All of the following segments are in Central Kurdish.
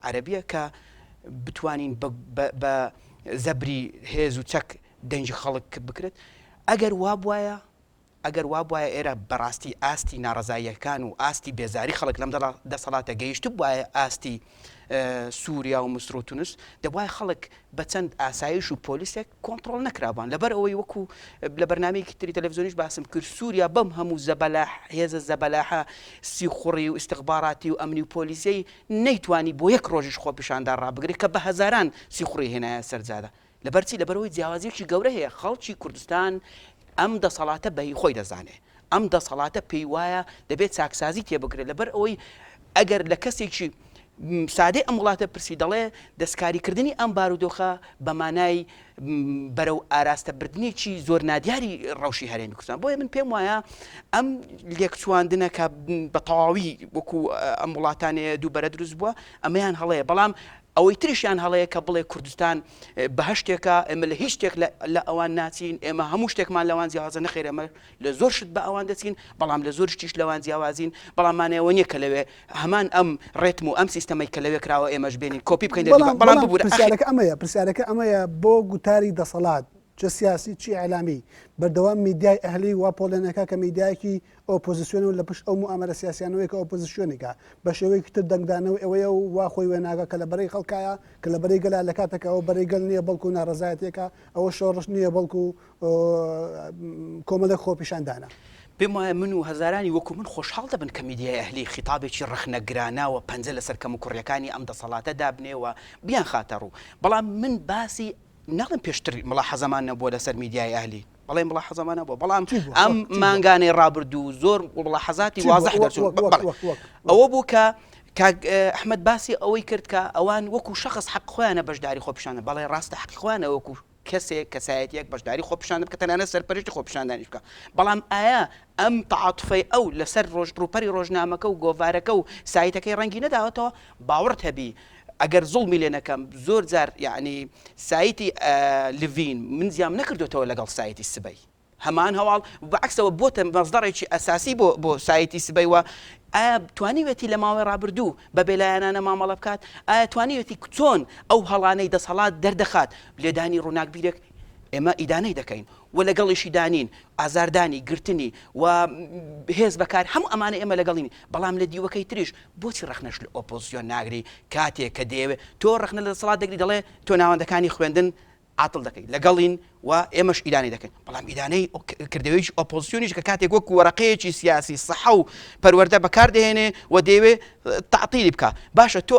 عەرەبیە کە بتوانین بە زەبری هێز و چەک دەنگی خەڵک کپ بکرێت؟ ئەگەر وابوایە ئەگەر وابوایە ئێرە بەڕاستی ئاستی ناڕەزاییەکان و ئاستی بێزاری خەڵک لەم دەسەڵاتە گەیشتبوایە ئاستی سووریا و مسر و تونس، دەبوایە خەڵک بە چەند ئاسایش و پۆلیسێک کۆنتڕۆڵ نەکرابان، لەبەر ئەوەی وەکو لە بەرنامەیەکی تری تەلەفزیۆنیش باسم کرد سووریا بەم هەموو زەبەلاح هێزە زەبەلاحە سیخوڕی و ئیستخباراتی و ئەمنی و پۆلیسیەی نەیتوانی بۆ یەک ڕۆژیش خۆپیشاندان ڕابگرێت کە بە هەزاران سیخوڕی هێنایە سەر جادە. لەبەر چی؟ لەبەرئەوەی جیاوازیەکی گەورە هەیە، خەڵکی کوردستان ئەم دەسەڵاتە بە هی خۆی دەزانێ، ئەم دەسەڵاتە پێی وایە دەبێت چاکسازی تێ بکرێت، لەبەر ئەوەی ئەگەر لە کەسێکی سادەی ئەم وڵاتە پرسی دەڵێ دەستکاریکردنی ئەم بارودۆخە بە مانای بەرەو ئاراستە بردنێکی زۆر نادیاری ڕەوشی هەرێمی کوردستان. بۆیە من پێم وایە ئەم لێکچواندنە کە بە تەواوی وەکو ئەم وڵاتانەیە دووبەرە دروست بووە ئەمەیان هەڵەیە، بەڵام ئەوەی تریشیان هەڵەیە کە بڵێ کوردستان بەهەشتێکە، ئێمە لە هیچ شتێک لە ئەوان ناچین، ئێمە هەموو شتێکمان لەوان جیاوازە، نەخێر ئێمە لە زۆر شت بە ئەوان دەچین، بەڵام لە زۆر شتیش لەوان جیاوازین، بەڵام مانای ئەوە نییە کە لەوێ هەمان ئەم ڕێتم و ئەم سیستەمەی کە لەوێ کراوە ئێمەش بێنین کۆپی بکەین لە بەڵام بەڵام ببورە ئەخی. پرسیارەکە ئەمەیە، پرسیارەکە ئەمەیە بۆ گوتاری دەسەڵات چ سیاسی چ ئیعلامی بەردەوام میدیای ئەهلی وا پۆڵێنەکە کە میدیایەکی ئۆپۆزسیۆنە و لە پشت ئەو موئامەرە سیاسیانەوەیە کە ئۆپۆزسیۆنێکە، بە شێوەیەکی تر دەنگدانەوەی ئەوەیە و وا خۆی وێناکا کە لە بەرەی خەڵکایە، کە لە بەرەی گەلە، لە کاتێکا ئەوە بەرەی گەل نییە بەڵکو ناڕەزایەتییەکە، ئەوە شۆڕش نییە بەڵکو کۆمەڵێک خۆپیشاندانە. پێم وایە من و هەزارانی وەکو من خۆشحاڵ دەبن کە میدیای ئەهلی خیتابێکی ڕەخنەگرانە و پەنجە لەسەر کەموکوڕییەکانی ئەم دەسەڵاتە دابنێ و بیانخاتە ڕوو، بەڵام من باسی ناڵێم پێشتر مڵاحەزەمان نەبووە لەسەر میدیای ئەهلی، بەڵێ مڵاحەزەمان هەبووە، بەڵام ئەم مانگانەی ڕابردوو زۆر مڵاحەزاتی وازح دەرچوون. ئەوە بوو کە کاک ئەحمەد باسی ئەوەی کرد کە ئەوان وەکو شەخس حەق خۆیانە بەشداری خۆپیشاندان، بەڵێ ڕاستە حەقی خۆیانە وەکو کەسێک کەسایەتیەک بەشداری خۆپیشاندان بکە تەنانەت سەرپەرشتی خۆپیشاندانیش بکە، بەڵام ئایا ئەم تەعاتوفەی ئەو لەسەر ڕۆژ ڕووپەری ڕۆژنامەکە و گۆڤارەکە و سایتەکەی ڕەنگی نەداوەتەوە؟ باوەڕت هەبی ئەگەر زوڵمی لێ نەکەم زۆر جار یەعنی سایتی لڤین من جیام نەکردۆتەوە لەگەڵ سایتی سبەی هەمان هەواڵ بەعکسەوە بۆتە مەسدەڕێکی ئەساسی بۆ بۆ سایتی سبەی وە ئایا توانیوێتی لە ماوەی ڕابردوو بە بێلایەنانە مامەڵە بکات ئایا توانیوێتی چۆن ئەو هەڵانەی دەسەڵات دەردەخات لێدانی ڕووناکبیرێک ئێمە ئیدانەی دەکەین و لەگەڵیشی دانین ئازاردانی گرتنی و هێز بەکار هەموو ئەمانە ئێمە لەگەڵین بەڵام لە دیوەکەی تریش بۆچی ڕەخنەش لە ئۆپۆزسیۆن ناگری کاتێک کە دەیەوێ تۆ ڕەخنە لە دەسەڵات دەگری دەڵێ تۆ ناوەندەکانی خوێندن عاتڵ دەکەی لەگەڵین و ئێمەش ئیدانەی دەکەین بەڵام ئیدانەی کردەوەیەکی ئۆپۆزسیۆنیش کە کاتێک وەکو وەرەقەیەکی سیاسی سەحە و پەروەردە بەکاردەهێنێ و دەیەوێ تەعتیلی بکا باشە تۆ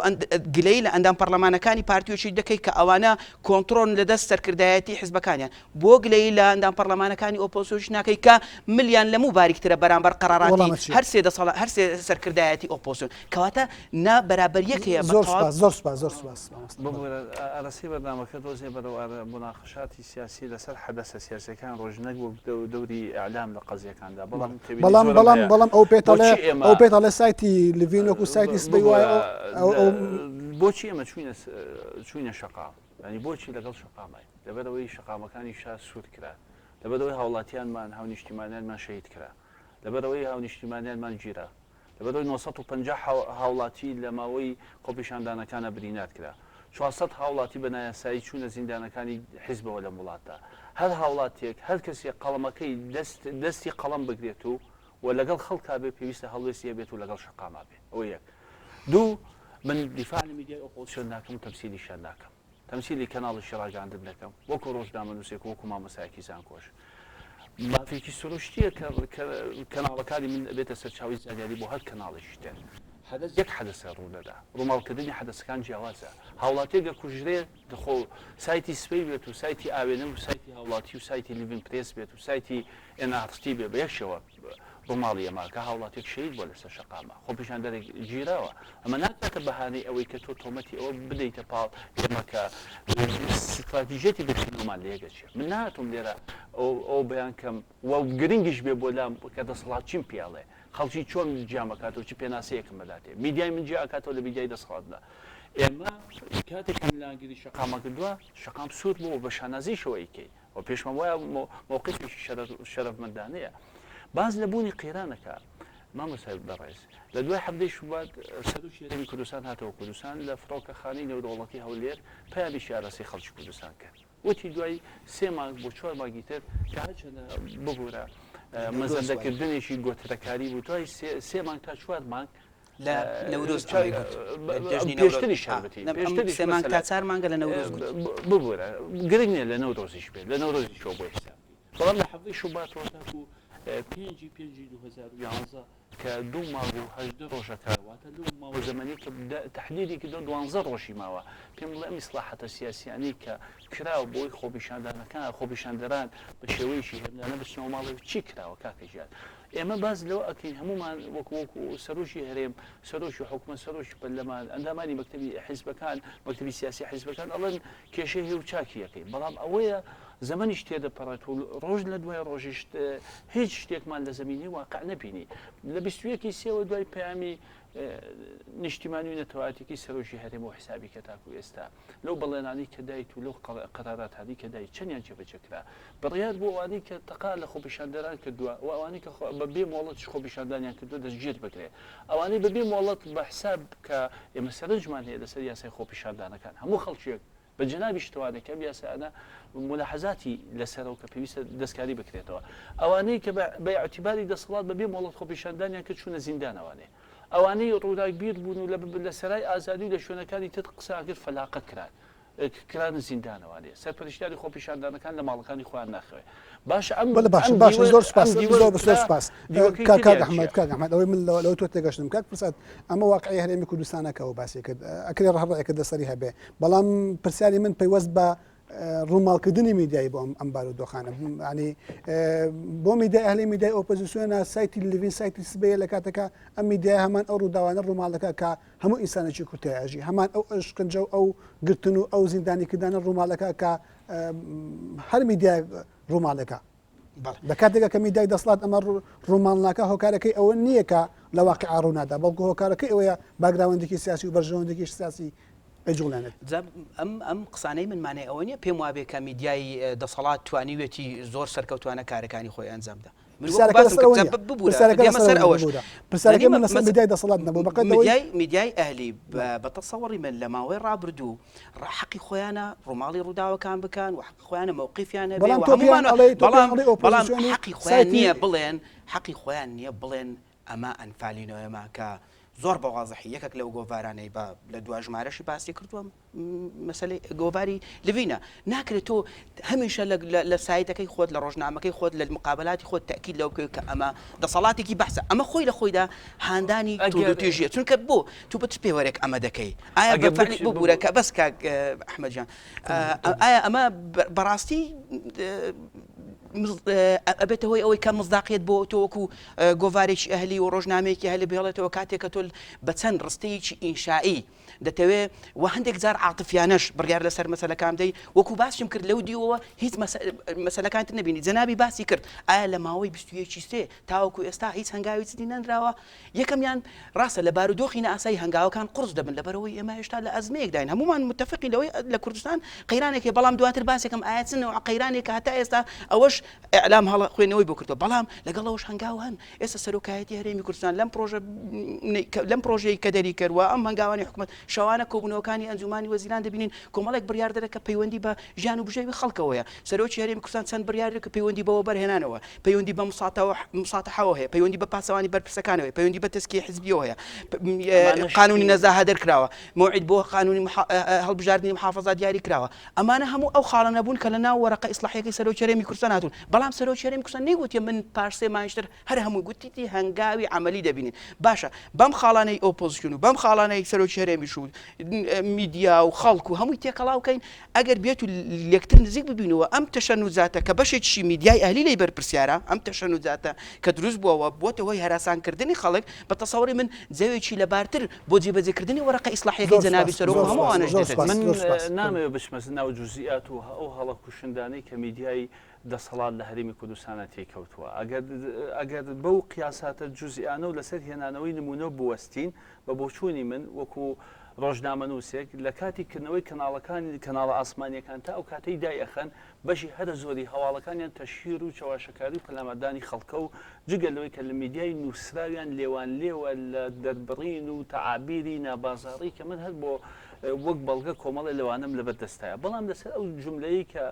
گلەیی لە ئەندام پەرلەمانەکانی پارتیۆکی دەکەی کە ئەوانە کۆنتڕۆڵن لەدەست سەرکردایەتی حزبەکانیان بۆ گلەیی لە ئەندام پەرلەمانەکانی ئۆپۆزسیۆنیش ناکەی کە ملیان لە موو باریکترە بەرامبەر قەراراتی وەڵامە چییە؟ هەر سێ دەسەڵات هەر سێ سەرکردایەتی ئۆپۆزسیۆن کەواتە نا بەرابەریەک هەیە بە زۆر تەواو سوپاس زۆر سوپاس زۆر سوپاس مامۆستا بەڵێ. ببورە ئارەسی بەرنامەکە دۆزێ بەرەو ئارە موناقەشاتی سیاسی لەسەر حەدەسە سیاسیەکان ڕۆژ نەک وەک دەوری ئیعلام لە قەزیەکاندا بەڵام تێبینی بەڵام زۆرم بەڵام هەیە بەڵام ئەو پێت ئەڵێ بۆچی ئێمە ئەو پێت ئەڵێ سایتی لڤین وەکو سایتی سبەی ببورە وایە ئەو ئەو بۆچی ئێمە چوینە چوینە شەقام یانی بۆچی لەگەڵ شەقامای لەبەرئەوەی شەقامەکانی شار سوور کرا، لەبەرئەوەی هاوڵاتیانمان، هاونیشتیمانیانمان شەهید کرا، لەبەرئەوەی هاونیشتیمانیانمان گیرا، لەبەرئەوەی 950 هاوڵاتی لە ماوەی خۆپیشاندانەکانا بریندار کرا، 400 هاوڵاتی بە نایاسایی چوونە زیندانەکانی حیزبەوە لەم وڵاتدا. هەر هاوڵاتیەک، هەر کەسێک قەڵەمەکەی دەست دەستی قەڵەم بگرێت و و لەگەڵ خەڵکا بێ پێویستە هەڵوێستی هەبێت و لەگەڵ شەقاما بێ. ئەوە یەک. دوو، من دیفاع لە میدیای ئۆپۆزسیۆن ناکەم و تەمسیلیشیان ناکەم. تەمسیلی کەناڵێکی ڕاگەیاندن دەکەم وەکو ڕۆژنامەنووسێک و وەکو مامۆستایەکی زانکۆش مافێکی سروشتیە کە کەناڵەکانی من ئەبێتە سەرچاوی زانیاری بۆ هەر کەناڵێکی تر حەدەس یەک حەدەسە ڕوونەدا ڕووماڵکردنی حەدەسەکان جیاوازە هاوڵاتیەک ئەکوژرێ خۆ سایتی سپەی بێت و سایتی ئاوێنە و سایتی هاوڵاتی و سایتی لیڤین پرێس بێت و سایتی NRT بێ بە یەک شێوە ڕووماڵی ئەمە کە هاوڵاتیەک شەهید بووە لەسەر شەقامە خۆپیشاندەرێک گیراوە ئەمە ناکاتە بەهانەی ئەوەی کە تۆ تۆمەتی ئەوە بدەیتە پاڵ ئێمە کە ستراتیژیەتی بیرکردنەوەمان لە یەک ئەچێ من نهاتوم لێرە ئەو بەیان کەم و گرنگیش بێ بۆ لام کە دەسەڵات چیم پێڵێ خەڵکی چۆن جیامەکاتەوە چ پێناسەیەکم بەداتێ میدیای من جیا ئەکاتەوە لە میدیای دەسەڵاتدا ئێمە کاتێک کە ملانگری شەقامە کردووە شەقام سوور بوو بە شانازیشەوە ئەیکەی و پێشمان وایە مەوقفێکی شەرەفمەندانەیە. باس لە بوونی قەیرانەکە. مامۆستای بەڕێز، لە دوای حەڤدەی شوبات سەرۆکی هەرێمی کوردستان هاتەوە کوردستان، لە فڕۆکەخانەی نێودەوڵەتی هەولێر پەیامێکی ئاراستەی خەڵکی کوردستان کرد. وتی دوای سێ مانگ بۆ چوار مانگی تر کە هەرچەندە ببورە مەزەندەکردنێکی گۆترەکاری بوو دوای سێ مانگ تا چوار مانگ لە نەورۆز ئەمەی گوت جەژنی نەورۆز پێشتریش هەر وتی پێشتریش سێ مانگ تا چار مانگە لە نەورۆز گوتی ببورە گرنگ نییە لە نەورۆزیش بێت لە نەورۆزیشەوە بۆی حساب بکەین بەڵام لە حەڤدەی شوباتەوە تاکو پێنجی پێنجی 2011 کە دوو مانگ و 18 ڕۆژەکە واتە لەو ماوە زەمەنی کە تەحدیدی کردووە دوانزە ڕۆژی ماوە پێم بڵێ ئەم ئیسلاحاتە سیاسیانەی کە کراوە بۆی خۆپیشاندانەکان خۆپیشاندەران بە شێوەیەکی هێمنانە بچنەوە ماڵەوە چی کراوە کاکە گیان ئێمە باس لەوە ئەکەین هەموومان وەکو وەکو سەرۆکی هەرێم، سەرۆکی حکومەت، سەرۆکی پەرلەمان، ئەندامانی مەکتەبی حیزبەکان، مەکتەبی سیاسی حیزبەکان ئەڵێن کێشەی هەیە و چاکی ئەکەین، بەڵام ئەوەیە زەمەنیش تێدەپەڕێت و ڕۆژ لە دوای ڕۆژیش هیچ شتێکمان لە زەمینەی واقع نەبینی. لە 21 ی سێوە دوای پەیامی نیشتیمانی و نەتەوایەتیی سەرۆکی هەرێم و حیسابی کە تاکو ئێستا لەو بەڵێنانەی کە دایت و لەو قەراراتانەی کە دایت چەندیان جێبەجێ کرا؟ بڕیار بوو ئەوانەی کە تەقە لە خۆپیشاندەران کردووە و ئەوانەی کە بە بێ مۆڵەتیش خۆپیشاندانیان کردووە دەستگیر بکرێ. ئەوانەی بە بێ مۆڵەت بە حساب کە ئێمە سەرنجمان هەیە لەسەر یاسای خۆپیشاندانەکان هەموو خەڵکێک بە جەنابیش توانێت کە ئەم یاسایانە مولاحەزاتی لەسەرە و کە پێویستە دەستکاری بکرێتەوە. ئەوانەی کە بە ئیعتیباری دەسەڵات بە بێ مۆڵەت خۆپیشاندانیان کرد چوونە زیندان ئەوانەیە. ئەوانەی ڕووناکبیر بوون و لە سەرای ئازادی و لە شوێنەکانی تر قسەیان کرد فەلاقە کران کرانە زیندانەوانێ سەرپەرشتیاری خۆپیشاندانەکان لە ماڵەکانی خۆیان ناخەوێ باشە ئەم بەڵێ باشە ئەم باشە دیوە زۆر سپاس ئەم دیوە زۆر زۆر کرا سپاس دیوەکەی کاک کاک تریان ئەحمەد چییە؟ کاک ئەحمەد ئەوەی من لەوە لەوە تۆ تێگەشتم کاک فرسات ئەمە واقعی هەرێمی کوردستانە کە ئەو باسی کرد ئەکرێ ڕەهڕەیەکت لەسەری هەبێ بەڵام پرسیاری من پەیوەست بە ڕووماڵکردنی میدیایی بۆ ئەم بارودۆخانە ینی بۆ میدیای ئەهلی میدیای ئۆپۆزیسیۆنە سایتی لڤین سایتی سبەیە لە کاتەکە ئەم میدیای هەمان ئەو ڕووداوانە ڕووماڵەکە کە هەموو ئینسانێکی کورد تیا ئەژی هەمان ئەو ئەشکەنجە و ئەو گرتن و ئەو زیندانیکردانە ڕووماڵەکە کە هەر میدیای ڕووماڵەکە لە کاتێکا کە میدیای دەسەڵات ئەمە ڕووماڵ ناکا هۆکارەکەی ئەوە نییە کە لە واقیع ڕوونادا بەڵکو هۆکارەکەی ئەوەیە background ێکی سیاسی و بەرژەوەندێکی سیاسی ئەیجوڵێنێت. جا ئەم ئەم قسانەی من مانای ئەوە نییە پێم وابێ کە میدیای دەسەڵات توانیویەتی زۆر سەرکەوتوانە کارەکانی خۆی ئەنجام بدا. من وەکو پرسیارەکە باسم لەسەر کرد ئەوە جا نییە. ببورە پرسیارەکە دێمە لەسەر سەر ئەوە نییە ئەوەش. ببورە. پرسیارەکەی یانی من لەسەر مەس میدیای دەسەڵات نەبوو بەقەد ئەوەی میدیای میدیای ئەهلی بە بە تەسەوڕی من لە ماوەی ڕابردوو حەقی خۆیانە ڕووماڵی ڕووداوەکان بکەن و حەقی خۆیانە مەوقیفیان هەبێ بەڵام و تۆ پێیان هەموومان ئەڵێی تۆ پێیان بەڵام ئەڵێی بەڵام ئۆپۆزیسیۆن و حەقی خۆیان سایتی نییە بڵێن حەقی خۆیان نییە بڵێن ئەمە ئەنفالی نۆیەمە کە زۆر بە وازحی یەکێک لەو گۆڤارانەی بە لە دوا ژمارەشی باسی کردووە مەسەلەی گۆڤاری لڤینە ناکرێت تۆ هەمیشە لە سایتەکەی خۆت لە ڕۆژنامەکەی خۆت لە مقابلاتی خۆت تاکید لەو بکەویت کە ئەمە دەسەڵاتێکی بەحسە ئەمە خۆی لە خۆیدا هاندانی توندوتیژیە چونکە بۆ تو بە چ پێوەرێک ئەمە دەکەی ئایا بە فعلی ببورە کە بەس کاک ئەحمەد جان ئایا ئەمە بەڕاستی ئەبێتە هۆی ئەوەی کە مزداقیت بۆ تۆ وەکو گۆڤارێکی ئەهلی و ڕۆژنامەیەکی هەلی بهێڵێتەوە کاتێک کە تۆ بە چەند ڕستەیەکی ئینشایی دەتەوێ و هەندێک جار عاتفیانەش بڕیار لەسەر مەسەلەکان بدەی وەکو باسیم کرد لەو دیوەوە هیچ مەسەلەکانت نەبینی جەنابی باسی کرد ئایا لە ماوەی 21 سێ تاوەکو ئێستا هیچ هەنگاوی چدی نەنراوە یەکەمیان ڕاستە لە بارودۆخی نائاسایی هەنگاوەکان قورس دەبن لەبەرئەوەی ئێمە هێشتا لە ئەزمەیەکداین هەموومان متفقین لەوەی لە کوردستان قەیرانێک هەیە بەڵام دواتر باسێکم ئایا چ نەوع قەیرانێکە هەتا ئێستا ئەوەش ئیعلام هەڵە خوێندنەوەی بۆ کردووە بەڵام لەگەڵ ئەوەش هەنگاو هەن ئێستا سەرۆکایەتی هەرێمی کوردستان لەم پرۆژە لەم پرۆژەی کە دەری کرد و ئەم هەنگاوانی حکومەت شەوانە کۆبوونەوەکانی ئەنجومانی وەزیران دەبینین کۆمەڵێک بڕیار دەرە کە پەیوەندی بە ژیان و بژێوی خەڵکەوەیە سەرۆکی هەرێمی کوردستان چەند بڕیارێک کە پەیوەندی بە وەبەرهێنانەوە پەیوەندی بە مساتەحەوە هەیە پەیوەندی بە پاسەوانی بەرپرسەکانەوە هەیە پەیوەندی بە تەزکیەی حزبیەوە هەیە قانونی نەزاهە دەرکراوە مەوعید بۆ قانونی هەڵبژاردنی محافظات دیاری کراوە ئەمانە هەموو ئەو خاڵانە بوون کە لە ناو وەرەقە ئیسلاحیەکەی سەرۆکی هەرێمی کوردستان هاتوون بەڵام سەرۆکی هەرێمی کوردستان نەیگوتیە من پاش سێ مانگیش تر هەر هەمووی گوتیتی هەنگاوی عەمەلی دەبینین باشە بەم خاڵانەی ئۆپۆزسیۆن و بەم خاڵانەی سەرۆکی هەرێمیش و میدیا و خەڵک و هەمووی تێکەڵاو کەین ئەگەر بێت و لێکتر نزیک ببینەوە ئەم تەشەنوجاتە کە بەشێکیشی میدیای ئەهلی لێی بەرپرسیارە ئەم تەشەنوجاتە کە دروست بووەوە بووەتە هۆی هەراسانکردنی خەڵک بە تەسەوری من جەوێکی لەبارتر بۆ جێبەجێکردنی وەرەقە ئیسلاحیەکەی زۆر جەنابی سوپاس سەرۆک و زۆر هەموو سوپاس ئەوانەش زۆر دێتە سوپاس دی. من زۆر سوپاس نامەوێت بچمە ناو جوزئیات و ئەو هەڵە کوشندانەی کە میدیای دەسەڵات لە هەرێمی کوردستانا تێیکەوتووە. ئەگەر ئەگەر بەو قیاساتە جوزئیانە و لەسەر هێنانەوەی نموونە بوەستین، بە بۆچوونی من وەکوو ڕۆژنامەنووسێک لە کاتی کردنەوەی کەناڵەکانی کەناڵە ئاسمانیەکان تا ئەو کاتەی دایئەخەن بەشی هەرە زۆری هەواڵەکانیان تەشهیر و چەواشەکاری و پەلاماردانی خەڵکە و جگە لەوەی کە لە میدیای نووسراویان لێوانلێوە لە دەربڕین و تەعابیری نابازاڕی کە من هەر بۆ وەک بەڵگە کۆمەڵێ لەوانەم لەبەر دەستایە بەڵام لەسەر ئەو جوملەیەی کە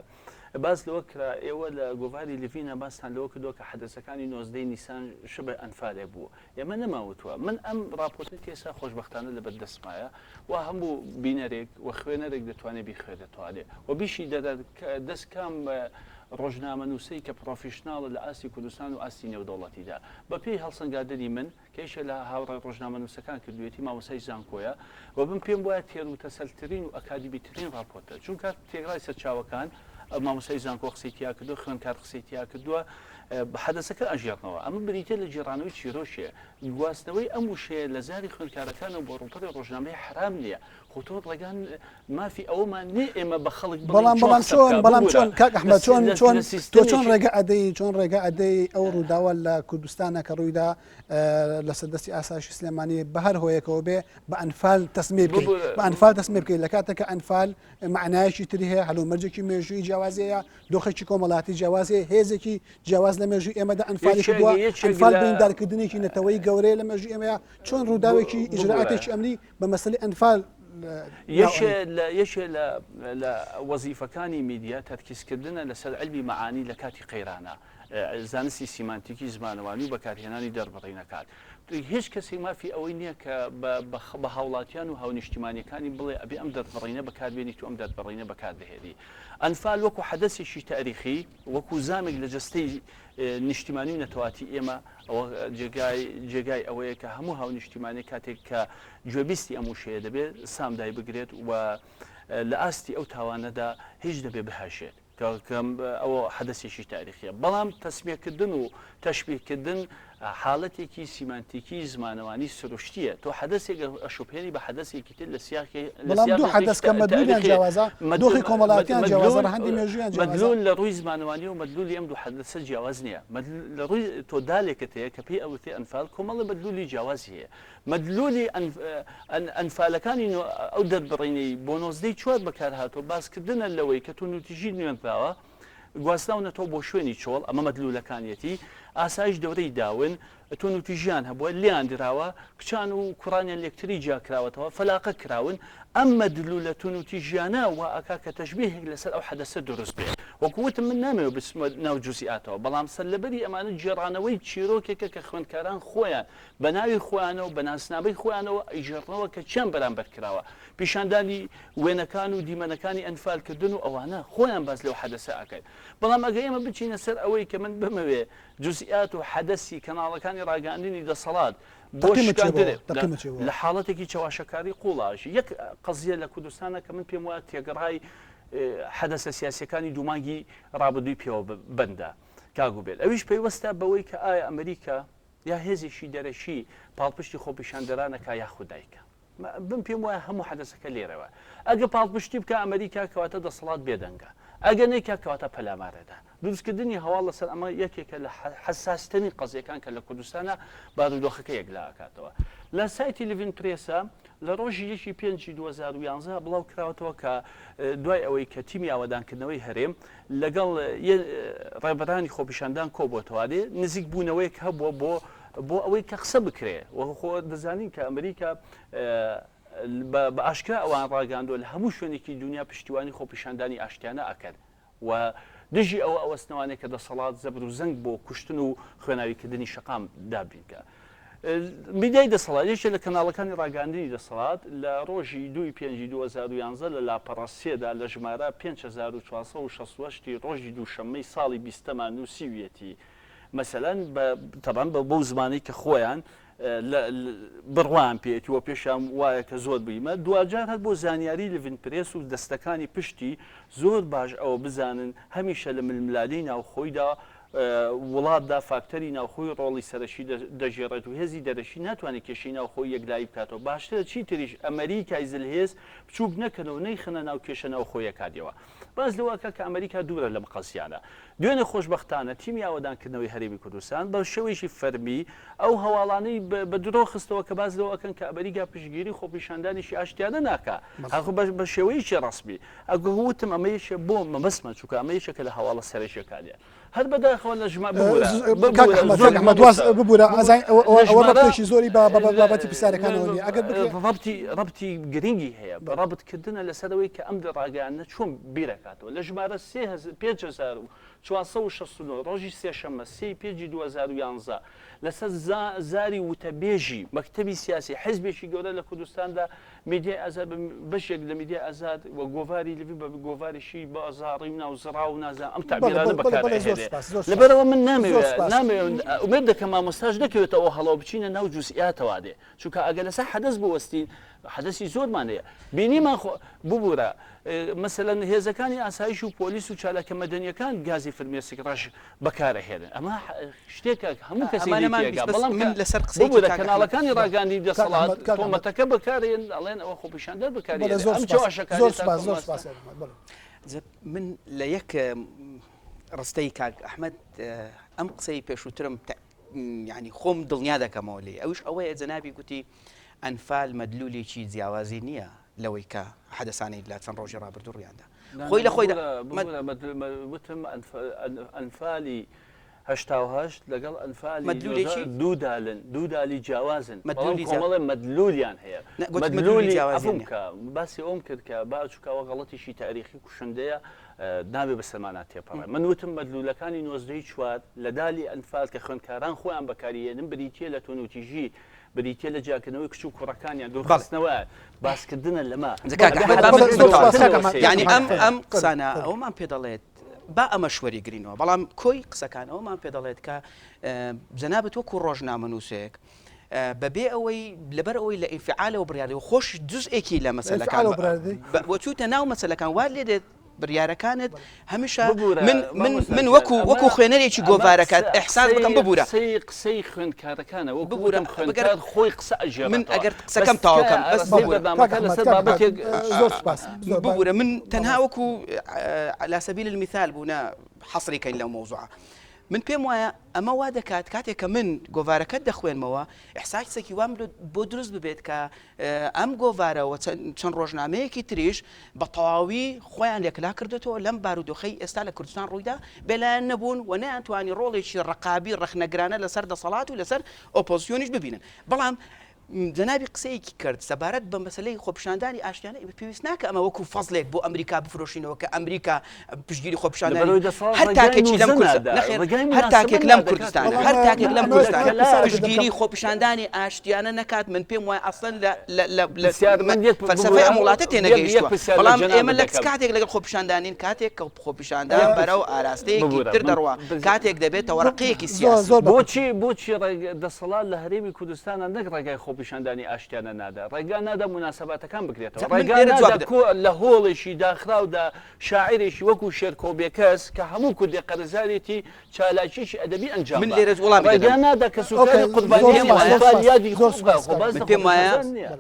باس لەوە کرا ئێوە لە گۆڤاری لڤینا باستان لەوە کردووە کە حەدەسەکانی نۆزدەی نیسان شبه ئەنفالێک بوو ئێمە نەماوتووە من ئەم ڕاپۆرتە تێسا خۆشبەختانە لەبەر دەستمایە و هەموو بینەرێک و خوێنەرێک دەتوانێت بیخوێنێتەوە و بیشی دەدات دەست کام ڕۆژنامەنووسەی کە پڕۆفیشناڵە لە ئاستی کوردستان و ئاستی نێودەوڵەتیدا بەپێی هەڵسەنگاندنی من کە یەکێ لە هاوڕێ ڕۆژنامەنووسەکان کردوویەتی مامۆستای زانکۆیە و من پێم وایە تێروتەسەلترین و ئەکادیمیترین ڕاپۆرتە چونکە تێکڕای سەرچاوەکان مامۆستای زانکۆ قسەی تیا کردووە خوێندکار قسەی تیا کردووە حەدەسەکە ئەژێڕنەوە ئەمە بریتە لە گێڕانەوەی چیرۆکێ گواستنەوەی ئەم وشەیە لە زاری خوێندکارەکانەوە بۆ ڕووپەڕی ڕۆژنامەی حەرام نییە خۆ تۆ ڕێگان مافی ئەوەمان نییە ئێمە بە خەڵک بڵێین بەڵام چۆن بەڵام قسە چۆن بکا بەڵام ببورە چۆن کاک لە ئەحمەد چۆن لە چۆن لە تۆ چۆن سیستەمێکی ڕێگە ئەدەی چۆن ڕێگە ئەدەی ئەو ڕووداوە لە کوردستانە کە ڕوویدا لەسەر دەستی ئاسایشی سلێمانی بە هەر هۆیەکەوە بێ بە ئەنفال تەسمیە بکەی ببورە بە ئەنفال تەسمیە بکەی لە کاتێک کە ئەنفال مەعنایەکی تری هەیە هەلومەرجێکی مێژوویی جیاوازی هەیە دۆخێکی کۆمەڵاتی جیاواز هەیە هێزێکی جیاواز لە مێژووی ئێمەدا ئەنفالی یەکێک کردووە یەکێک ئەنفال لە بریندارکردنێکی نەتەوەیی گەورەیە لە مێژووی ئێمەیە چۆن ڕووداوێکی ببورە ئیجرائاتێکی ئەمنی بە مەسەلەی ئەنفال یەکێ لە یەکێ لە لە وەزیفەکانی میدیا تەرکیزکردنە لەسەر عیلمی مەعانی لە کاتی قەیرانا زانستی سیمانتیکی زمانەوانی و بەکارهێنانی دەربڕینەکان هیچ کەسێک مافی ئەوەی نییە کە بە هاوڵاتیان و هاونیشتیمانیەکانی بڵێ ئەبێ ئەم دەربڕینە بەکاربێنیت و ئەم دەربڕینە بەکاردەهێنی ئەنفال وەکو حەدەسێکی تاریخی وەکو زامێک لە جەستەی نیشتیمانی و نەتەواتی ئێمە ئەوە جێگای جێگای ئەوەیە کە هەموو هاونیشتیمانێک کاتێک کە گوێبیستی ئەم وشەیە دەبێت سام دایبگرێت و لە ئاستی ئەو تاوانەدا هیچ دەبێ بهەژێت کە ئەوە حەدەسێکی تاریخیە بەڵام تەسمیەکردن و تەشبیهکردن حاڵەتێکی سیمانتیکی زمانەوانی سروشتیە تۆ حەدەسێک ئەشوبهێنی بە حەدەسێکی تر لە سیاقی لە بەڵام دوو سیاقێکی حەدەس کە مەدلولیان تاریخی جیاوازە دۆخی کۆمەڵایەتیان جیاوازە مەدلول ڕەهەندی مێژوویان جیاوازە. مەدلول لە ڕووی زمانەوانیەوە مەدلولی ئەم دوو حەدەسە جیاواز نییە لە ڕووی تۆ دالێکت هەیە کە پێی ئەوترێ ئەنفال کۆمەڵێ مەدلولی جیاوازی هەیە مەدلولی ئەنفالەکانی ئەو دەربڕینەی بۆ نۆزدەی چوار بەکارهاتووە باسکردنە لەوەی کە توندوتیژی نوێنراوە گواستراونەتەوە بۆ شوێنی چۆڵ، ئەمە مەدلولەکانیەتی، ئاسایش دەورەی داون، توندوتیژیان هەبووە، لێیان دراوە، کچان و کوڕانیان لێکتری جیاکراوەتەوە، فەلاقە کراون، ئەم مەدلولە توندوتیژیانە وا ئەکا کە تەشبیهێک لەسەر ئەو حەدەسە دروست بێ. وەکو وتم من نامەوێ بچمە ناو جوزئیاتەوە، بەڵام سەرلەبەری ئەمانە گێڕانەوەی چیرۆکێکە کە خوێندکاران خۆیان بە ناوی خۆیانەوە، بە ناسنامەی خۆیانەوە ئەیگێڕنەوە کە چیان بەرامبەر کراوە. پیشاندانی وێنەکان و دیمەنەکانی ئەنفالکردن و ئەوانە خۆیان باس لەو حەدەسە ئەکەن. بەڵام ئەگەر ئێمە بچینە سەر ئەوەی کە من بمەوێ جوزئیات و حەدەسی کەناڵەکانی ڕاگەیاندنی دەسەڵات بۆ تەقیمت چیە شکاندنێ بۆ؟ تەقیمت چیە بۆ؟ لە حاڵەتێکی چەواشەکاری قووڵا ئەژی. یەک قەزیە لە کوردستانا کە من پێم وایە تێگڕای حەدەسە سیاسیەکانی دوو مانگی ڕابردووی پێوە بەندە کاک عوبێد ئەویش پەیوەستە بەوەی کە ئایا ئەمریکا یا هێزێکی دەرەکی پاڵپشتی خۆپیشاندەران ئەکا یاخود نایکا. من پێم وایە هەموو حەدەسەکە لێرەوە. ئەگە پاڵپشتی بکا ئەمریکا کەواتە دەسەڵات بێدەنگە. ئەگە نەیکا کەواتە پەلامارەدا. دروستکردنی هەواڵ لەسەر ئەمە یەکێکە لە حەساسترین قەزیەکان کە لە کوردستانا بارودۆخەکە یەکلا ئەکاتەوە. لە سایتی لڤین پرێسە لە ڕۆژی یەکی پێنجی 2011 بڵاو کراوەتەوە کە دوای ئەوەی کە تیمی ئاوەدانکردنەوەی هەرێم لەگەڵ ڕێبەرانی خۆپیشاندان کۆبۆتەوە دێ نزیک بوونەوەیەک هەبووە بۆ بۆ ئەوەی کە قسە بکرێ و خۆ دەزانین کە ئەمریکا بە ئاشکرا ئەوان ڕاگەاندوە لە هەموو شوێنێکی دنیا پشتیوانی خۆپیشاندانی ئاشتیانە ئەکەن و دژی ئەوە ئەوەستنەوانێک کە دەسەڵات زەبر و زەنگ بۆ کوشتن و خوێناویکردنی شەقام دابینکە. میدیای دەسەڵات یەکێ لە کەناڵەکانی ڕاگەاندنی دەسەڵات لە ڕۆژی دووی پێنجی 2011 لە لاپەڕە سێدا لە ژمارە 5468 ڕۆژی دووشەممەی ساڵی بیستەما نووسیویەتی مەسەلەن بە تەبعەن بە بەو زمانەی کە خۆیان لە بڕوایان پێیەتی و پێشیان وایە کە زۆر بریمە دواجار هەر بۆ زانیاری لڤین پرێس و دەستەکانی پشتی زۆر باش ئەوە بزانن هەمیشە لە ململانێی ناوخۆیدا. وڵاتدا فاکتەری ناوخۆی ڕۆڵی سەرەکی دەگێڕێت و هێزی دەرەکی ناتوانێت کێشەی ناوخۆی یەکلایی بکاتەوە، باشترە چیتریش ئەمەریکای زلهێز بچووک نەکەن و نەیخەنە ناو کێشە ناوخۆیەکانیەوە. باس لەوە ئەکا کە ئەمەریکا دوورە لەم قەزیانە. دوێنێ خۆشبەختانە تیمی ئاوەدانکردنەوەی هەرێمی کوردستان بە شێوەیەکی فەرمی ئەو هەواڵانەی بە درۆ خستەوە کە باس لەوە ئەکەن کە ئەمەریکا پشتگیری خۆپیشاندانێکی ئاشتیانە ناکا هەر بە شێوەیەکی ڕەسمی. ئەگەر وتم ئەمە یەکێ بۆ مەبەستمە چونکە ئەمە یەکێکە لە هەواڵە سەرەکیەکانیان. هەر بەداخەوە لە ژما ببورە کاک ئەحمەد کاک ئەحمەد واز ببورە ئازای ئەوە ئەوە ڕەبتێکی زۆری بە بە بابەتی پرسیارەکانەوە نییە ئەگەر بکرێ ڕەبتی ڕەبتی گرنگی هەیە بە ڕەبتکردنە لەسەر ئەوەی کە ئەم ڕاگەیاندنە چۆن بیرەکاتەوە لە ژمارە 5469 ڕۆژی سێشەممە سێی پێنجی 2011 لەسەر زاری وتەبێژی مەکتەبی سیاسی حزبێکی گەورە لە کوردستاندا میدیای ئازاد بە بەشێک لە میدیای ئازاد و گۆڤاری لڤین بە گۆڤارێکی بازاڕی و ناوزڕاو و نازانم ئەم تەعبیرانە بەکار ئەهێنێ. لەبەرئەوە من نامەوێ نامەوێ ئومێد دەکەم مامۆستاش نەکەوێتە ئەو هەڵەوە بچینە ناو جوزئیاتەوە دێ چونکە ئەگەر لەسەر حەدەس بوەستین حەدەسی زۆرمان هەیە بینیمان خۆ ببورە مەسەلەن هێزەکانی ئاسایش و پۆلیس و چالاکە مەدەنیەکان گازی فرمێسک ڕەش بەکارئەهێنن ئەمە شتێکە هەموو کەسێک ئەمانەمان لێی 20 تێگا بەس بەڵام من کە لەسەر قسەیەکی ببورە کاک ئەحمەد کەناڵەکانی ڕاگەیاندنی کاک دەسەڵات ئەحمەد کاک ئەحمەد تۆمەتەکە بەکارێن ئەڵێن ئەوە خۆپیشاندەر بەڵێ بەکاریێنێ زۆر ئەم سوپاس زۆر چەواشەکاریەتان سوپاس زۆر تۆمەتە سوپاس کاک ئەحمەد بەڵێ جا من لە یەک ڕستەی کاک ئەحمەد ئەم قسەی پێشووترم یعنی خۆم دڵنیا دەکەمەوە لێی ئەویش ئەوەیە جەنابی گوتی ئەنفال مەدلولێکی جیاوازی نییە لەوەی کە حەدەسانەی لە چەند ڕۆژی ڕابردوو ڕوویاندا خۆی لە خۆیدا وتم ئەنفالی 88 لەگەڵ ئەنفالی مەدلولێکی دوو دالن دوو دالی جیاوازن مەدلولی کۆمەڵێ مەدلولیان هەیە مەدلولی جیاوازی کە باسی ئەوم کرد کە با چکەوە غەڵەتیشی تاریخی کوشندەیە نابێ بەسەرمانا تێپەڕێ من وتم مەدلولەکانی نۆزدەی چوار لە دالی ئەنفال کە خوێندکاران خۆیان بەکاریێنن بریتە لە تونوتیژی بریتیە لە جیاکردنەوەی کچ و کوڕەکانیان، دوورخستنەوە، باسکردنە لەمە. کاک ئەحمەد با من یانی ئەم ئەم قسانە ئەوەمان پێ دەڵێت با ئەمەش وەریگرینەوە بەڵام کۆی قسەکان ئەوەمان پێ دەڵێت کە جەنابت وەکو ڕۆژنامەنووسێک بەبێ ئەوەی لەبەر ئەوەی لە ئینفعالەوە بڕیاری و خۆش جزئێکی لە مەسەلەکان وە چووتە ناو مەسەلەکان وا لێ دێت بریارەکانت هەمیشە من من من وەکو وەکو خوێنەرێکی گۆڤارەکەت ئیحساس بکەم ببورە قسەی خوێندکارەکانە وەکو ببورە خوێندکار خۆی قسە ئەگێڕێتەوە من ئەگەر قسەکەم تەواو کەم بەس ببورە لەسەر بابەتێک زۆر سوپاس ببورە من تەنها وەکو على سبيل المثال بوو نا حەسری کەین لەو مەوزوعە من پێم وایە ئەمە وا دەکات کاتێک کە من گۆڤارەکەت دەخوێنمەوە ئیحساسێکی وام بۆ دروست ببێت کە ئەم گۆڤارە و چەند ڕۆژنامەیەکی تریش بە تەواوی خۆیان یەکلا کردۆتەوە لەم بارودۆخەی ئێستا لە کوردستان ڕوویدا، بێلایەن نەبوون و نەیانتوانی ڕۆڵێکی ڕەقابی ڕەخنەگرانە لەسەر دەسەڵات و لەسەر ئۆپۆزسیۆنیش ببینن. بەڵام جەنابی قسەیەکی کرد سەبارەت بە مەسەلەی خۆپیشاندانی ئاشتیانە، ئێمە پێویست ناکا ئەمە وەکوو فەزڵێک بۆ ئەمریکا بفرۆشینەوە کە ئەمریکا پشتگیری خۆپیشاندانی لەبەرئەوەی دەسەڵات هەر ڕێگای تاکێکی لەم نووزە کوردستان نادا، نەخێر ڕێگای هەر موناسبە تاکێک لەم نادا کاک کوردستانە ئەحمەد. هەر تاکێک لەم ئەمە کوردستانە پرسیارێک دەکەم. پشتگیری خۆپیشاندانی ئاشتیانە نەکات من پێم وایە ئەسڵەن لە لە لە لە پرسیار من یەک فەلسەفەی ئەم ببورە وڵاتە یەک یەک تێنەگەیشتووە پرسیار لە بەڵام ئێمە جەنابت لە دەکەم. کاتێک لەگەڵ خۆپیشاندانین کاتێک کە خۆپیشاندان یەک بەرەو ئاراستەیەکی ببورە تر من دەڕوا پرس کاتێک دەبێتە وەرەقەیەکی زۆر سیاسی. زۆر بە بۆچی بۆچی ڕێگ دەسەڵات لە هەرێمی کوردستانا نەک ڕێگای خۆپیشاندانی ئاشتیانە نادا ڕێگا نادا موناسەباتەکان بکرێتەوە جا من ڕێگا لێرە جواب نادا بدەم. کۆ لە هۆڵێکی داخراودا شاعیرێکی وەکو شێرکۆ بێکەس کە هەموو کوردێک قەرزارێتی چالاکیەکی ئەدەبی ئەنجام من با لێرە وەڵامی ڕێگا دەدەم. نادا ئۆکەی کەسوکاری زۆر قوربانیانی سوپاس زۆر ئەنفال سوپاس یادی زۆر خۆ بکا سوپاس خۆ کاک باس من لە پێم وایە خۆپیشاندان نییە.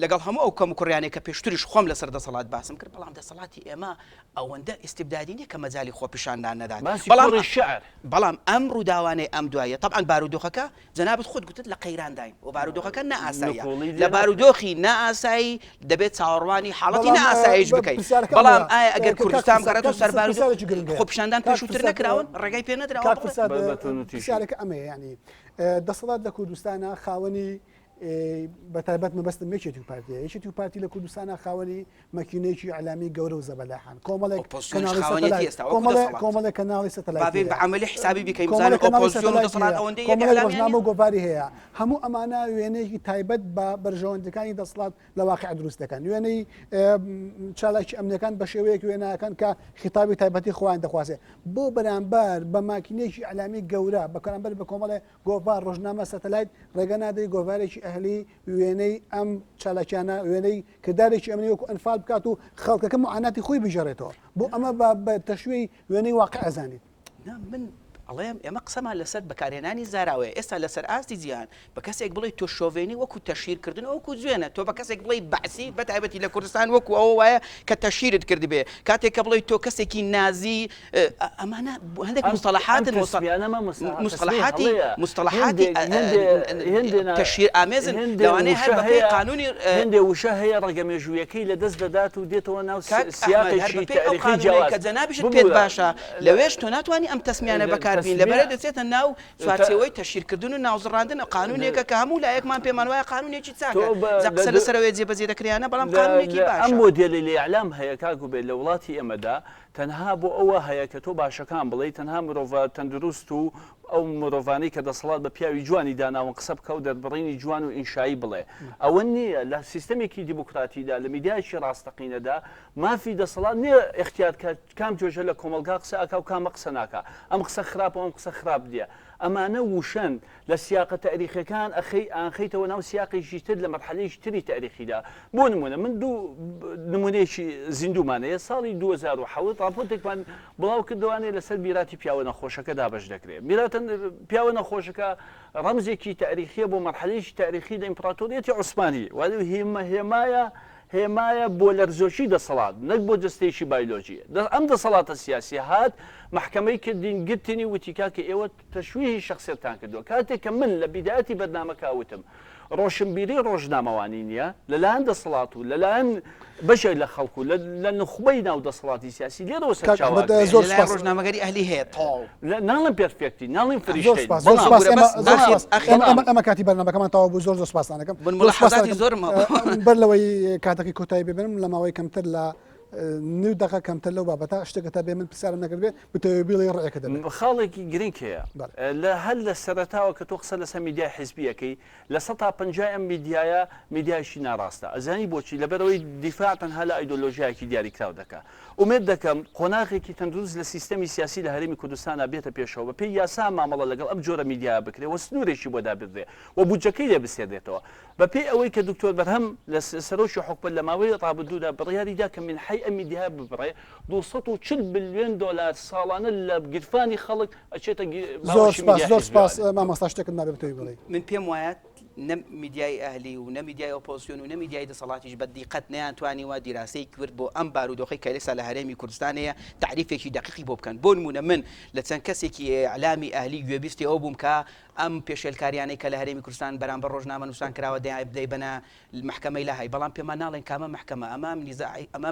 لەگەڵ هەموو ئەو کەموکوڕیانەی کە پێشتریش خۆم لەسەر دەسەڵات باسم کرد، بەڵام دەسەڵاتی ئێمە ئەوەندە ئیستیبدادی نییە کە مەجالی خۆپیشاندان نەدات. باسی بەڵام کوڕی شیعر. بەڵام ئەم ڕووداوانەی ئەم دواییە، تەبعەن بارودۆخەکە، جەنابت خۆت گوتت لە قەیرانداین و بارودۆخەکە نائاساییە. نکوڵی لە لێ ناکرێت. بارودۆخی نائاسایی دەبێت چاوەڕوانی حاڵەتی بەڵام نائاساییش بکەین. پرسیارەکە بەڵام ئەمەیە ئایا ئەگەر کاک کوردستان فرسات بگەڕێتەوە کاک سەر فرسات بارودۆخ، پرسیارێکی گرنگ هەیە خۆپیشاندان کاک پێشووتر فرسات نەکراون، ڕێگای پێ نەدراوە کاک بڵێ؟ فرسات بە بە توندوتیژی. پرسیارەکە ئەمەیە یانی دەسەڵات لە کوردستانا خاوەنی بە تایبەت مەبەستم یەکێتی و پارتیە یەکێتی و پارتی لە کوردستانا خاوەنی مەکینەیەکی ئیعلامی گەورە و زەبەلاحن کۆمەڵێک ئۆپۆزسیۆنیش کەناڵی خاوەنێتی سەتەلایت ئێستا وەکو کۆمەڵێ دەسەڵات. کۆمەڵێک کەناڵی با سەتەلایتی بێین بە هەیە عەمەلی حیسابی بیکەین بزانین کۆمەڵێک کەناڵی ئۆپۆزسیۆن و سەتەلایتی دەسەڵات هەیە ئەوەندەی یەک کۆمەڵێک ئیعلامیان ڕۆژنامە نییە؟ و گۆڤاری هەیە هەموو ئەمانە وێنەیەکی تایبەت بە بەرژەوەندیەکانی دەسەڵات لە واقع دروست دەکەن وێنەی چالاکی ئەمنیەکان بە شێوەیەک وێناکەن کە خیتابی تایبەتی خۆیان دەخوازێ بۆ بەرامبەر بە ماکینەیەکی ئیعلامی گەورە بە بەرامبەر بە کۆمەڵێ گۆڤار، ڕۆژنامە، سەتەلایت، ڕێگە نادەی گۆڤارێکی ئەهلی وێنەی ئەم چالاکیانە، وێنەی کردارێکی ئەمنی وەکو ئەنفال بکات و خەڵکەکە موعاناتی خۆی بگێڕێتەوە. بۆ ئەمە بە تەشویهی وێنەی واقع ئەزانیت؟ نا من. ئەڵێم ئێمە قسەمان لەسەر بەکارهێنانی زاراوەیە، ئێستا لەسەر ئاستی جیهان بە کەسێک بڵێی تۆ شۆڤێنی وەکو تەشهیرکردن وەکو جوێنە، تۆ بە کەسێک بڵێی بەعسی بە تایبەتی لە کوردستان وەکو ئەوە وایە کە تەشهیرت کردبێ، کاتێک کە بڵێی تۆ کەسێکی نازی ئەمانە هەندێک مستەڵەحاتن مستەڵەحاتی مستەڵەحاتی تەشهیر ئامێزن لەوانەیە هەر بەپێی قانونی هەندێ وشە هەیە ڕەگە مێژوویەکەی لەدەست دەدات و دێتەوە ناو سیاقێکی تاریخی جیاواز کە جەنابیشت پێت باشە لەوێش تۆ ناتوانی ئەم تەسمیانە بەکاربین لەبەرە دەچێتە ناو چوارچێوەی تەشهیرکردن و ناوزڕاندن قانونێکە کە هەموو لایەکمان پێمان وایە قانونێکی چاکە جا قسە لەسەر ئەوەیە جێبەجێ دەکرێ یان نا بەڵام قانونێکی باشە. ئەم مۆدێلەی لە ئیعلام هەیە کاک عوبێد لە وڵاتی ئێمەدا تەنها بۆ ئەوە هەیە کە تۆ باشەکان بڵێی تەنها مرۆڤە تەندروست و ئەو مرۆڤانەی کە دەسەڵات بە پیاوی جوانی داناون قسە بکە و دەربڕینی جوان و ئینشایی بڵێ ئەوە نییە لە سیستەمێکی دیموکراتیدا لە میدیایەکی ڕاستەقینەدا مافی دەسەڵات نییە ئیختیار کات کام توێژە لە کۆمەڵگا قسە ئەکا و کامە قسە ناکا؟ ئەم قسە خراپە و ئەم قسە خراپ نییە. ئەمانە وشەن لە سیاقە تەئریخیەکان ئەخەی ئانخەیتەوە ناو سیاقێکی تر لە مەرحەلەیەکی تری تەئریخیدا. بۆ نموونە من دوو نموونەیەکی زیندوومان هەیە، ساڵی 2007 ڕاپۆرتێکمان بڵاو کردەوانێ لەسەر میراتی پیاوە نەخۆشەکە دابەش دەکرێ. میراتە پیاوە نەخۆشەکە ڕەمزێکی تەئریخیە بۆ مەرحەلەیەکی تەئریخی لە ئیمپڕاتۆریەتی عوسمانی. واتە هێمایە هێمایە بۆ لەرزۆکی دەسەڵات نەک بۆ جەستەیەکی بایلۆجی. ئەم دەسەڵاتە سیاسیە هات مەحکەمەی کردین گرتنی وتی کاکە ئێوە تەشویهی شەخسیەتتان کردوە. کاتێک کە من لە بیدایەتی بەرنامەکە وتم ڕۆشنبیری ڕۆژنامەوانی نیە لەلایەن دەسەڵات و لەلایەن بەشێک لە خەڵک و لە نوخبەی ناو دەسەڵاتی سیاسی لێرەوە کاک سەرچاوە ئەحمەد ئەگرێ. زۆر لەلایەن سوپاس. ڕۆژنامەگەری ئەهلی هەیە تەواو. ناڵێم perfect ی ناڵێم زۆر فریشتەین سوپاس زۆر بەڵام سوپاس بورە ئێمە بەس زۆر ئاخر سوپاس ئاخر ئێمە بەڵام ئێمە ئێمە کاتی بەرنامەکەمان تەواو بوو زۆر زۆر سوپاستان ئەکەم من زۆر سوپاستان ملاحەزاتی ئەکەم زۆرم هەبوو. بەر لەوەی کاتەکەی کۆتایی بێنم لە ماوەی کەمتر لە نیو دەقە کەمتر لەو بابەتە شتێکە تا بێ من پرسیارم نەکردبێ بتەوێ بیڵێی ڕێکە دەبێ. خاڵێکی گرنگ هەیە بەڵێ. لە هەر لە سەرەتاوە کە تۆ قسە لەسەر میدیای حیزبی ئەکەی لە سەتا پەنجای ئەم میدیایە میدیایەکی ناڕاستە ئەزانی بۆچی لەبەرئەوەی دیفاع تەنها لە ئایدۆلۆژیایەکی دیاریکراو دەکا ئومێد دەکەم قۆناغێکی تەندروست لە سیستەمی سیاسی لە هەرێمی کوردستانا بێتە پێشەوە بەپێی یاسا مامەڵە لەگەڵ ئەم جۆرە میدیایە بکرێ و سنورێکی بۆ دابنرێ و بودجەکەی لێ بسێنرێتەوە بەپێی ئەوەی کە دکتۆر بەرهەم لە سەرۆکی حکومەت لە ماوەی ڕابردوودا بڕیاری دا کە مینحەی ئەم میدیایە ببڕێ 240 بلیۆن دۆلار ساڵانە لە گیرفانی خەڵک ئەچێتە زۆر باوەشی سپاس میدیای زۆر سپاس حیزبیوانە. مامۆستا شتێکت مابێ بتەوێ بڵێی. من پێم وایە نە میدیای ئەهلی و نە میدیای ئۆپۆزسیۆن و نە میدیای دەسەڵاتیش بە دیقەت نەیانتوانیوە دیراسەیەکی ورد بۆ ئەم بارودۆخەی کە ئێستا لە هەرێمی کوردستان هەیە تەعریفێکی دەقیقی بۆ بکەن. بۆ نموونە من لە چەند کەسێکی ئیعلامی ئەهلی گوێبیستی ئەوە بووم کە ئەم پێشێلکاریانەی کە لە هەرێمی کوردستان بەرامبەر ڕۆژنامەنووسان کراوە دەیبەنە مەحکەمەی لاهای، بەڵام پێمان ناڵێن کامە مەحکەمە، ئەمە نیزاع ئەمە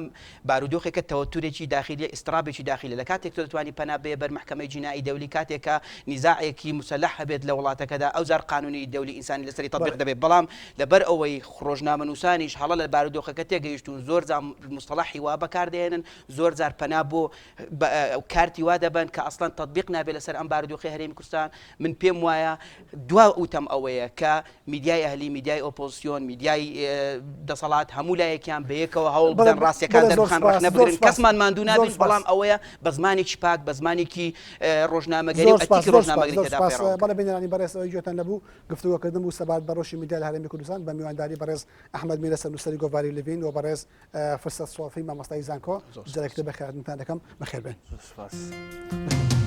بارودۆخێکە تەوەتورێکی داخیلیە ئیزتڕابێکی داخیلە، لە کاتێک تۆ دەتوانی پەنا بەیە بەر مەحکەمەی جینائی دەولی کاتێک کە نیزاعێکی موسەلەح هەبێت لە وڵاتەکەدا ئەوجار قانونی دەولی ئینسانی لەسەری تەتبیق دەبێت، بەڵام لەبەر ئەوەی ڕۆژنامەنووسانیش هەڵە لە بارودۆخەکە تێگەیشتوون زۆر جار موستەڵەحی وا بەکاردەهێنن زۆر جار پەنا بۆ کارتی وا دەبەن کە ئەسڵەن تەتبیق نابێت لەسەر ئەم بارودۆخەی هەرێمی کوردستان، من پێم وایە دوا وتەم ئەوەیە کە میدیای ئەهلی، میدیای ئۆپۆزسیۆن، میدیای دەسەڵات هەموو لایەکیان بەیەکەوە هەوڵ بدەن ڕاستیەکان دەربخەن، ڕەخنە بگرن، کەسمان ماندوو نابین، بەڵام ئەوەیە بە زمانێکی پاک، بە زمانێکی ڕۆژنامەگەری و ئەتیکی ڕۆژنامەگەری تێدا پەیڕەو بکەن. بەڵێ بینەرانی بەڕێز ئەوەی گوێتان لێبوو گفتوگۆکردن بوو سەبارەت بە ڕەوشی میدیا لە هەرێمی کوردستان بە میوانداری بەڕێز ئەحمەد میرە سەرنووسەری گۆڤاری لڤین و بەڕێز فرسەت سۆفی مامۆستای زانکۆ. جارێکی تر بەخێرهاتنتان دەکەم، بەخێربێن. زۆر سوپاس.